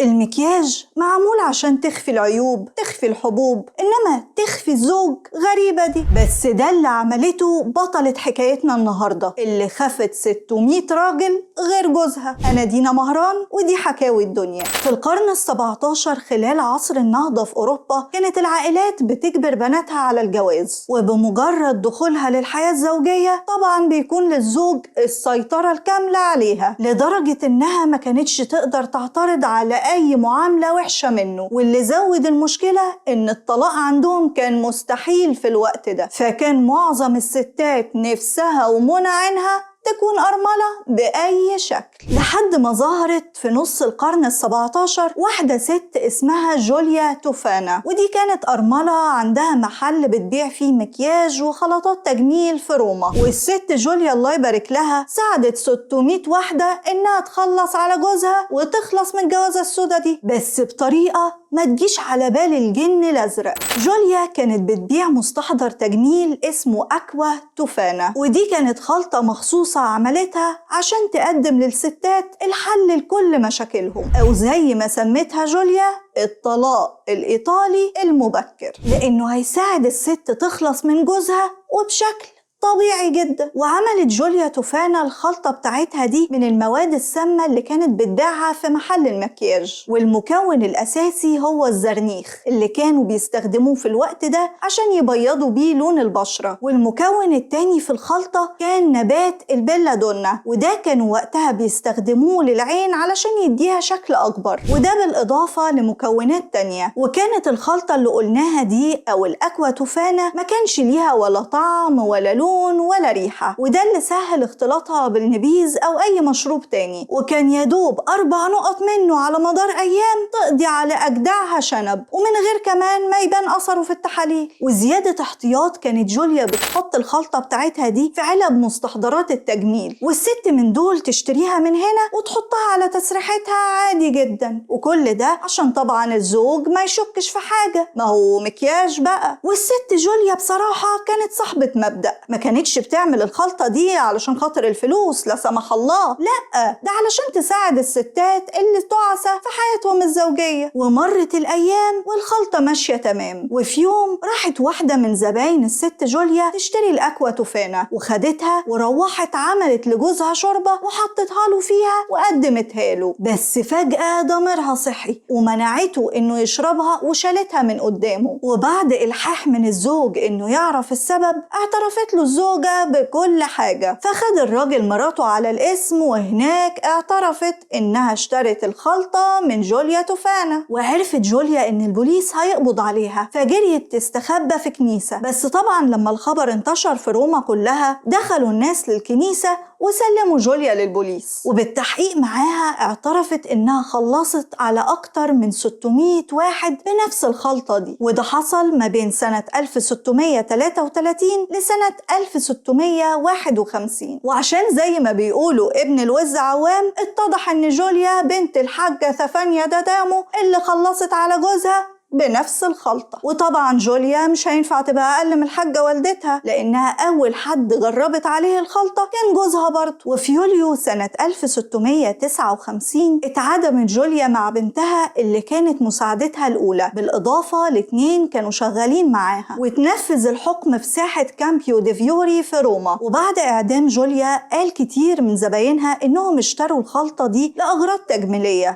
المكياج معمول عشان تخفي العيوب، تخفي الحبوب، إنما تخفي الزوج غريبة دي. بس ده اللي عملته بطلة حكايتنا النهاردة اللي خفت 600 راجل غير جوزها. أنا دينا مهران ودي حكاوي الدنيا. في القرن ال17 خلال عصر النهضة في أوروبا كانت العائلات بتجبر بناتها على الجواز، وبمجرد دخولها للحياة الزوجية طبعا بيكون للزوج السيطرة الكاملة عليها، لدرجة إنها ما كانتش تقدر تعترض على أي معاملة وحشة منه. واللي زود المشكلة إن الطلاق عندهم كان مستحيل في الوقت ده، فكان معظم الستات نفسها ومنى عينها تكون أرملة بأي شكل. لحد ما ظهرت في نص القرن ال17 واحدة ست اسمها جوليا توفانا، ودي كانت أرملة عندها محل بتبيع فيه مكياج وخلطات تجميل في روما. والست جوليا الله يبارك لها ساعدت 600 واحدة إنها تخلص على جوزها وتخلص من الجوازة السوداء دي، بس بطريقة ما تجيش على بال الجن الأزرق. جوليا كانت بتبيع مستحضر تجميل اسمه أكوا توفانا، ودي كانت خلطة مخصوصة عملتها عشان تقدم للستات الحل لكل مشاكلهم، أو زي ما سمتها جوليا الطلاق الإيطالي المبكر، لأنه هيساعد الست تخلص من جوزها وبشكل طبيعي جدا. وعملت جوليا توفانا الخلطة بتاعتها دي من المواد السامة اللي كانت بتبيعها في محل المكياج، والمكون الأساسي هو الزرنيخ اللي كانوا بيستخدموه في الوقت ده عشان يبيضوا بيه لون البشرة. والمكون التاني في الخلطة كان نبات البيلادونا، وده كانوا وقتها بيستخدموه للعين علشان يديها شكل أكبر، وده بالإضافة لمكونات تانية. وكانت الخلطة اللي قلناها دي أو الأكوا توفانا ما كانش ليها ولا طعم ولا لون ولا ريحة، وده اللي سهل اختلاطها بالنبيذ أو أي مشروب تاني. وكان يدوب 4 نقط منه على مدار أيام تقضي على أجدعها شنب، ومن غير كمان ما يبان أثره في التحاليل. وزيادة احتياط كانت جوليا بتحط الخلطة بتاعتها دي في علب مستحضرات التجميل، والست من دول تشتريها من هنا وتحطها على تسريحتها عادي جدا، وكل ده عشان طبعا الزوج ما يشكش في حاجة، ما هو مكياج بقى. والست جوليا بصراحة كانت صاحبة مبدأ، ما كانتش بتعمل الخلطة دي علشان خاطر الفلوس لا سمح الله، لا ده علشان تساعد الستات اللي تعسى في حياتهم الزوجية. ومرت الأيام والخلطة ماشية تمام، وفي يوم راحت واحدة من زباين الست جوليا تشتري الأكوا توفانا، وخدتها وروحت عملت لجوزها شوربة وحطتها له فيها وقدمتها له. بس فجأة ضميرها صحي ومنعته إنه يشربها وشالتها من قدامه. وبعد إلحاح من الزوج إنه يعرف السبب اعترفت له الزوجة بكل حاجة، فخد الراجل مراته على الاسم، وهناك اعترفت إنها اشترت الخلطة من جوليا توفانا. وعرفت جوليا إن البوليس هيقبض عليها، فجريت تستخبى في كنيسة. بس طبعا لما الخبر انتشر في روما كلها دخلوا الناس للكنيسة وسلموا جوليا للبوليس. وبالتحقيق معاها اعترفت إنها خلصت على أكتر من 600 واحد بنفس الخلطة دي، وده حصل ما بين سنة 1633 لسنة 1651. وعشان زي ما بيقولوا ابن الوز عوام، اتضح إن جوليا بنت الحاجة ثفانيا دادامو اللي خلصت على جوزها بنفس الخلطة. وطبعا جوليا مش هينفع تبقى أقل من الحاجة والدتها، لأنها أول حد جربت عليه الخلطة كان جوزها برضه. وفي يوليو سنة 1659 اتعدمت جوليا مع بنتها اللي كانت مساعدتها الأولى، بالإضافة ل2 كانوا شغالين معاها، وتنفذ الحكم في ساحة كامبيو دي فيوري في روما. وبعد إعدام جوليا قال كتير من زباينها إنهم اشتروا الخلطة دي لأغراض تجميلية،